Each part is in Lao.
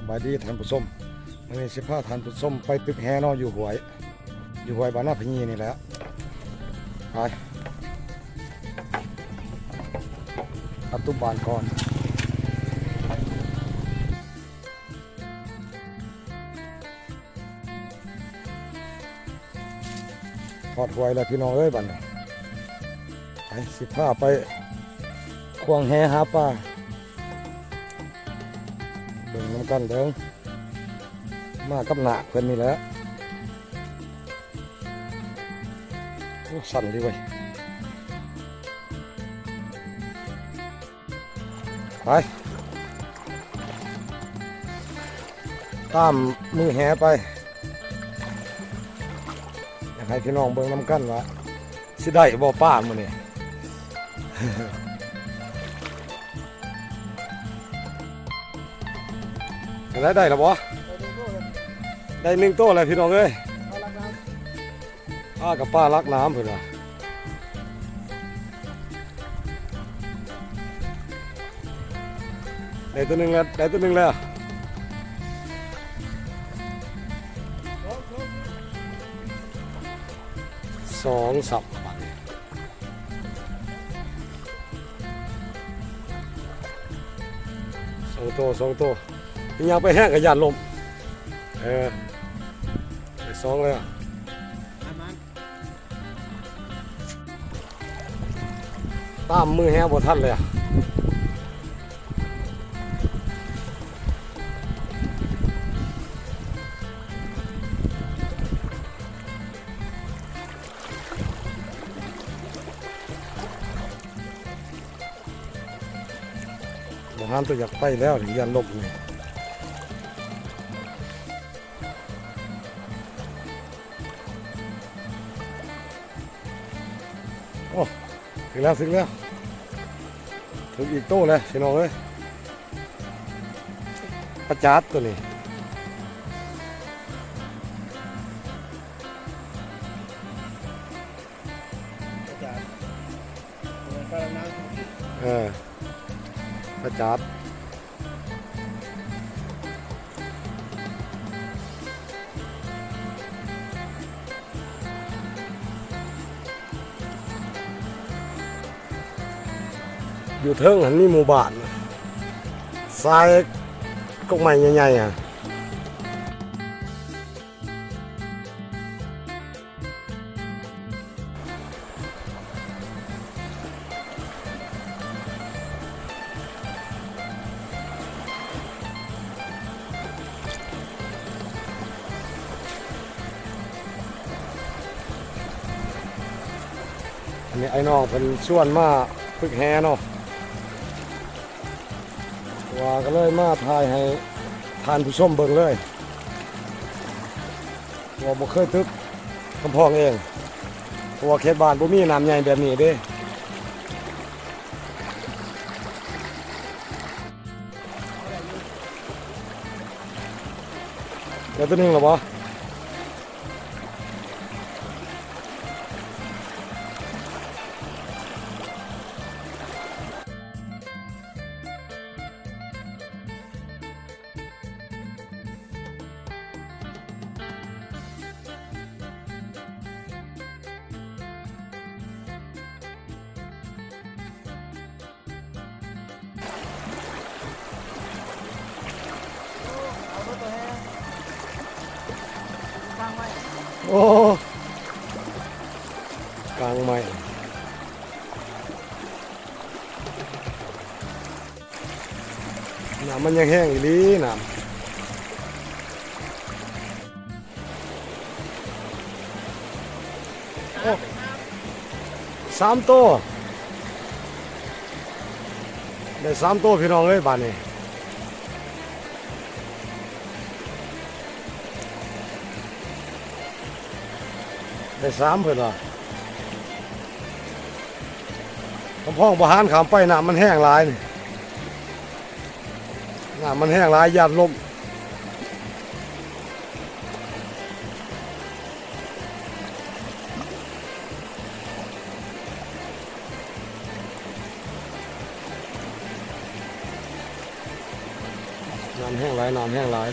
ສະບາຍດີທ່ານຜູ້ຊົມ, ມື້ນີ້ຊິພາທ່ານຜູ້ຊົມໄປຕຶກແຫເນາະ ຢູ່ຫ້ວຍ ຢູ່ຫ້ວຍບ້ານນາພະຢີນີ້ແຫຼະ. ໄປ ອັດຕູບານກ່ອນ. ຮອດຫ້ວຍແລ້ວພີ່ນ້ອງເອີຍ ບັດນີ້ ໄປ ຊິພາໄປຂວ້າງແຫຫາປາ ເບິ່ງນຳກັນເດີ້ ມາກັບນາກເພິ່ນນີ້ແຫຼະ. ໂອ້ ສັ່ນເລີຍເວີຍ. ໄປ ຕາມມືແຫໄປ ຢາກໃຫ້ພີ່ນ້ອງເບິ່ງນຳກັນວ່າຊິໄດ້ບໍ່ປາມື້ນີ້. ໄດ້ ໄດ້ແລ້ວບໍ່? ໄດ້ໜຶ່ງໂຕແລ້ວພີ່ນ້ອງເອີຍ. ປາກັບປາຫຼັກນ້ຳເພິ່ນວ່າ ໄດ້ຕົວໜຶ່ງແລ້ວ ໄດ້ຕົວໜຶ່ງແລ້ວ. ສອງ ສາມ ບາດນີ້ ສອງໂຕ ສອງໂຕ. ຍ່າງໄປແຮງກໍຢ້ານລົ້ມ. ເອີ ໄດ້ສອງແລ້ວ. ຕາມມືແຮງບໍ່ທັນເລີຍ. ບໍ່ຫານຕົວຢາກໄປແລ້ວ ຢ້ານລົ້ມນີ້. ໂອ້ ຖືກແລ້ວ ຖືກແລ້ວ ຖືກອີກໂຕແລ້ວພີ່ນ້ອງເອີຍ. ປາຈາດໂຕນີ້ ປາຈາດ ເອີ ປາຈາດ. ຢູ່ເທິງຫັ້ນມີໝູ່ບ້ານ ຊາຍກົກໄມ້ໃຫຍ່ໆ ຫັ້ນ. ອັນນີ້ອ້າຍນ້ອງເພິ່ນຊວນມາຝຶກແຫເນາະ ວ່າກໍເລີຍມາຖ່າຍໃຫ້ທ່ານຜູ້ຊົມເບິ່ງເລີຍ. ເພາະວ່າບໍ່ເຄີຍຕຶກກຳພອງເອງ ເພາະວ່າເຂດບ້ານບໍ່ມີນ້ຳໃຫຍ່ແບບນີ້ເດ້. ໄດ້ຕົວໜຶ່ງແລ້ວບໍ່? ໂອ້ ກາງໄມ້. ນ້ຳມັນຍັງແຮງອີ່ຫຼີ ນ້ຳ ໂອ້ ສາມໂຕ ໄດ້ສາມໂຕພີ່ນ້ອງເອີຍ ບາດນີ້ ໄດ້ສາມເພິ່ນວ່າ. ກຳພອງບໍ່ຫານຂ້າມໄປ ນ້ຳມັນແຮງຫຼາຍນີ້ ນ້ຳມັນແຮງຫຼາຍ ຢ້ານລົ້ມ. ເ ນ້ຳແຫ້ງຫຼາຍ ນ້ຳແຫ້ງຫຼາຍ.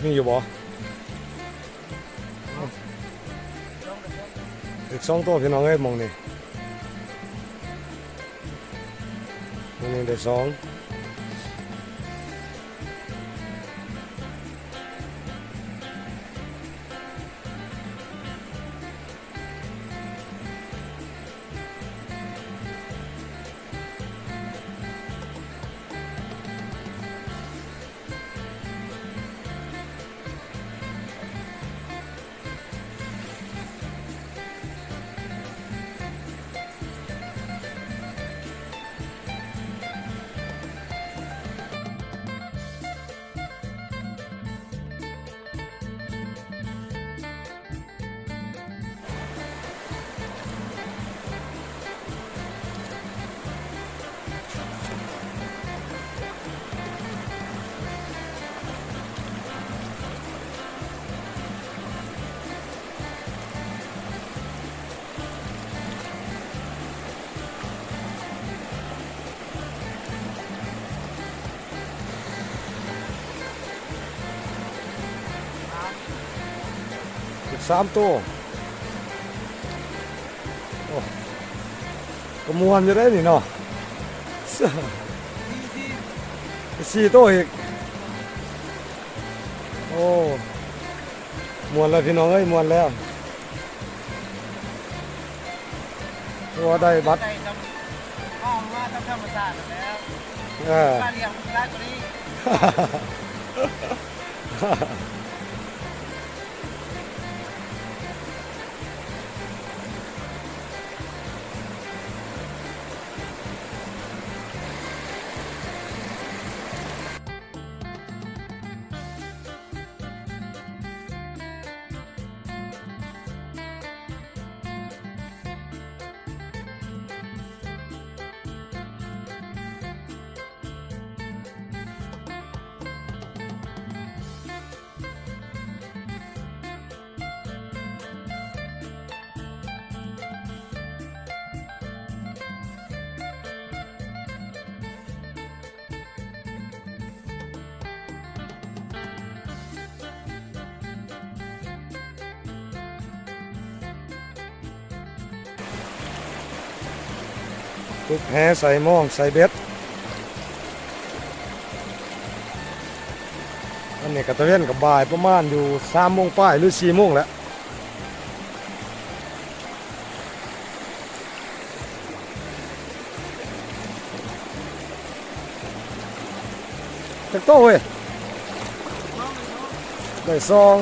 ມີຢູ່ບໍ່? ອີກສອງໂຕພີ່ນ້ອງເອີຍ ໝ່ອງນີ້ ໝ່ອງນີ້ໄດ້ສອງ. ສິບສາມໂຕ. ໂອ້ ກໍມ່ວນຢູ່ເດ້ນີ້ເນາະ ສີ່ໂຕອີກ. ໂອ້ ມ່ວນແລ້ວພີ່ນ້ອງເອີຍ ມ່ວນແລ້ວ. ຖືວ່າໄດ້ບັດ ໄດ້ທຳ ເອົາມາຕາມທຳມະຊາດນັ້ນແຫຼະ. ເອີ ປາລ້ຽງຫຼາຍກວ່ານີ້. ຕຶກແຫ ໃສ່ມອງ ໃສ່ເບັດ. ອັນນີ້ກໍຕາເວັນກໍບ່າຍ ປະມານຢູ່ສາມໂມງປາຍ ຫຼື ສີ່ໂມງແລ້ວ. ຈັກໂຕເວີຍ? ໄດ້ສອງ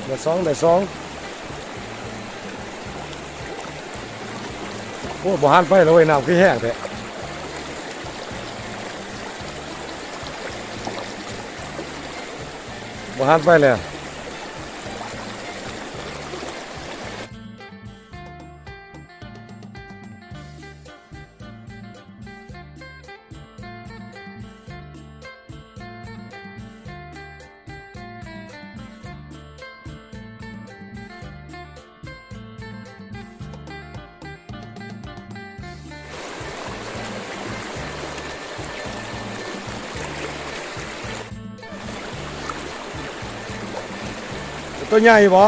ໄດ້ສອງ ໄດ້ສອງ. ໂອ້ ບໍ່ຫັນໄປແລ້ວເວີຍ ນ້ຳຄືແຮງແທ້ ບໍ່ຫັນໄປແລ້ວ. ໂຕໃຫຍ່ບໍ່?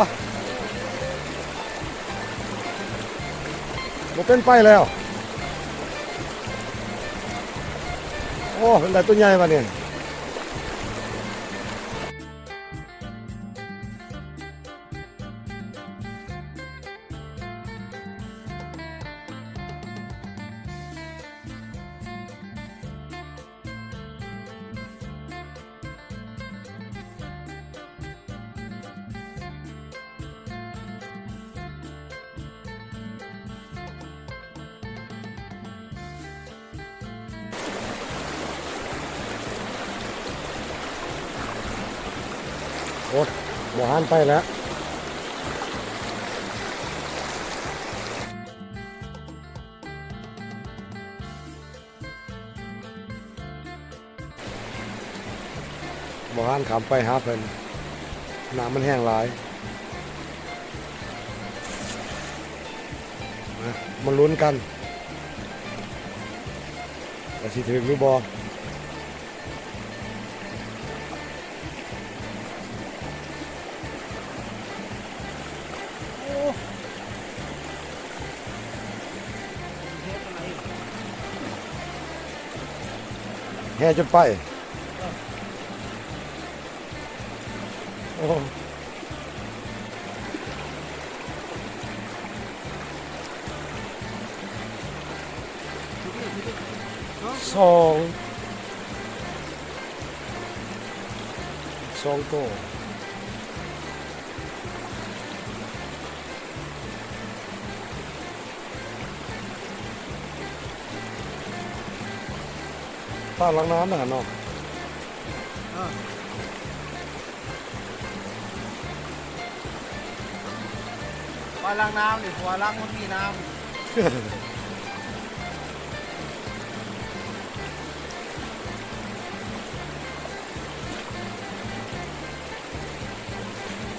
ບໍ່ເປັນໄປແລ້ວ. ໂອ້ ເປັນໄດ້ໂຕໃຫຍ່ບາດນີ້. ໂ ໂອ້ ບໍ່ຫັນໄປແລ້ວ. ບໍ່ຫານຂ້າມໄປຫາເພິ່ນ, ນ້ຳມັນແຮງຫຼາຍ. ມາ ມາລຸ້ນກັນ ວ່າຊິຖືກຫຼືບໍ່. ແຫ່ຈົນໄປ. ໂອ້ ສອງ ສອງໂຕ. ປາຫຼັງນ້ຳນະເນາະ. ເອີ ປາຫຼັງນ້ຳນີ້ ເພາະວ່າຫຼັງມັນມີນ້ຳ.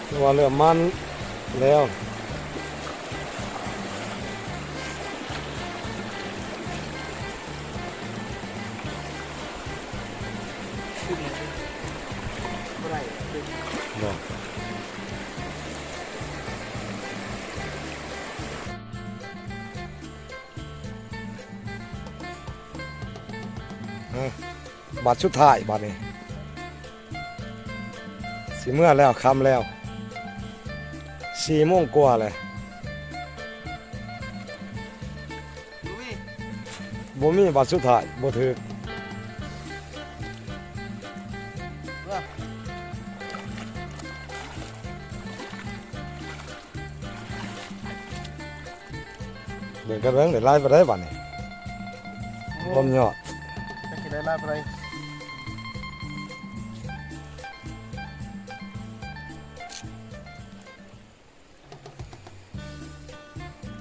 ເພາະວ່າເລີ່ມມັນແລ້ວ. ບໍ່ໄດ້ ບໍ່. ເອີ ບາດສຸດທ້າຍບາດນີ້ ຊິເມືອແລ້ວ ຄ່ຳແລ້ວ ສີ່ໂມງກວ່າແລ້ວ. ບໍ່ມີ ບໍ່ມີ ບາດສຸດທ້າຍບໍ່ຖືກ. ເບິ່ງກັນເບິ່ງ ໄດ້ຫຼາຍປານໃດບາດນີ້. ໂອ້ ລວມຍອດ ຈັກຊິໄດ້ຫຼາຍປານໃດ.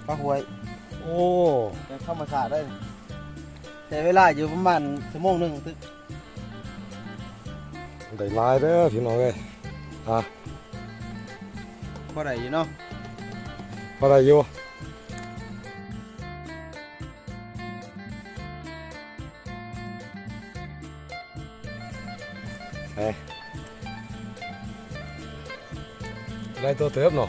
ປາຫ້ວຍ. ໂອ້ ແບບທຳມະຊາດເລີຍ. ໃຊ້ເວລາຢູ່ປະມານຊົ່ວໂມງໜຶ່ງ. ໄດ້ຫຼາຍເດີພີ່ນ້ອງເອີຍ. ອ່ະ ພໍໄດ້ຢູ່ເນາະ ພໍໄດ້ຢູ່. ເອີ ຫຼາຍຕົວເຕີບເນາະ.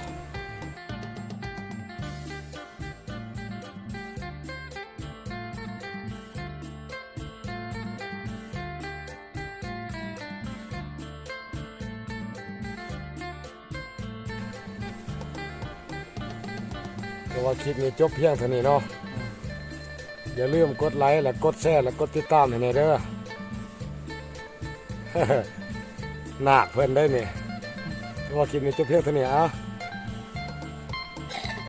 ກໍວ່າຄລິບນີ້ຈົບພຽງເທົ່ານີ້ເນາະ. ອືມ ຢ່າລືມກົດໄລ ແລະ ກົດແຊ ແລະ ກົດຕິດຕາມໃຫ້ແດ່ເດີ. ນາກເພິ່ນໄດ໋ນີ້. ກໍວ່າຄລິບນີ້ຈົບພຽງເທົ່ານີ້. ເອົາ